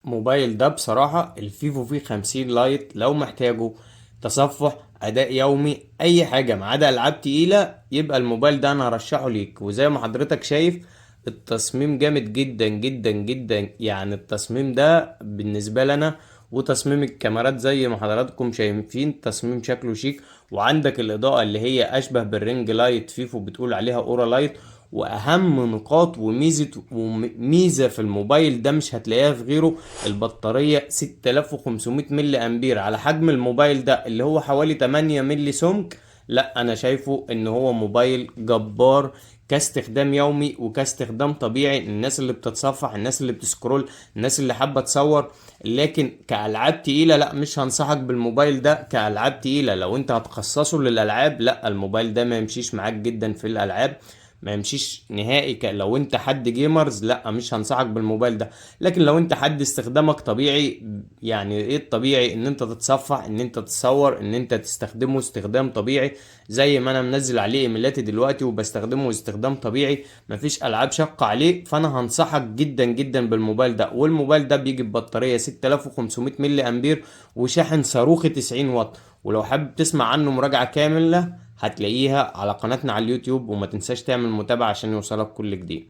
موبايل ده بصراحة الفيفو V 50 Lite، لو محتاجه تصفح، أداء يومي، أي حاجة ما عدا ألعاب تقيلة، يبقى الموبايل ده أنا هرشحه ليك. وزي ما حضرتك شايف التصميم جامد جدا جدا جدا، يعني التصميم ده بالنسبة لنا، وتصميم الكاميرات زي ما حضراتكم شايفين تصميم شكله شيك، وعندك الإضاءة اللي هي أشبه بال ring light، فيفو بتقول عليها aura light. واهم نقاط وميزه في الموبايل ده مش هتلاقيها في غيره، البطارية 6500 ملي امبير على حجم الموبايل ده اللي هو حوالي 8 ملي سمك. لا، انا شايفه ان هو موبايل جبار كاستخدام يومي وكاستخدام طبيعي، الناس اللي بتتصفح، الناس اللي بت scroll، الناس اللي حابة تصور. لكن كألعاب تقيلة لا، مش هنصحك بالموبايل ده كألعاب تقيلة. لو انت هتخصصه للألعاب لا، الموبايل ده ما يمشيش معاك جدا في الألعاب، ما يمشيش نهائي. لو انت حد gamers لا، مش هنصحك بالموبايل ده. لكن لو انت حد استخدامك طبيعي، يعني ايه الطبيعي؟ ان انت تتصفح، ان انت تصور، ان انت تستخدمه استخدام طبيعي زي ما انا منزل عليه ايميلاتي دلوقتي وبستخدمه استخدام طبيعي، مفيش العاب شاقة عليه، فانا هنصحك جدا جدا بالموبايل ده. والموبايل ده بيجي ببطارية 6500 ملي امبير وشاحن صاروخي 90 واط. ولو حابب تسمع عنه مراجعة كاملة هتلاقيها على قناتنا على اليوتيوب، وما تنساش تعمل متابعة عشان يوصلك كل جديد.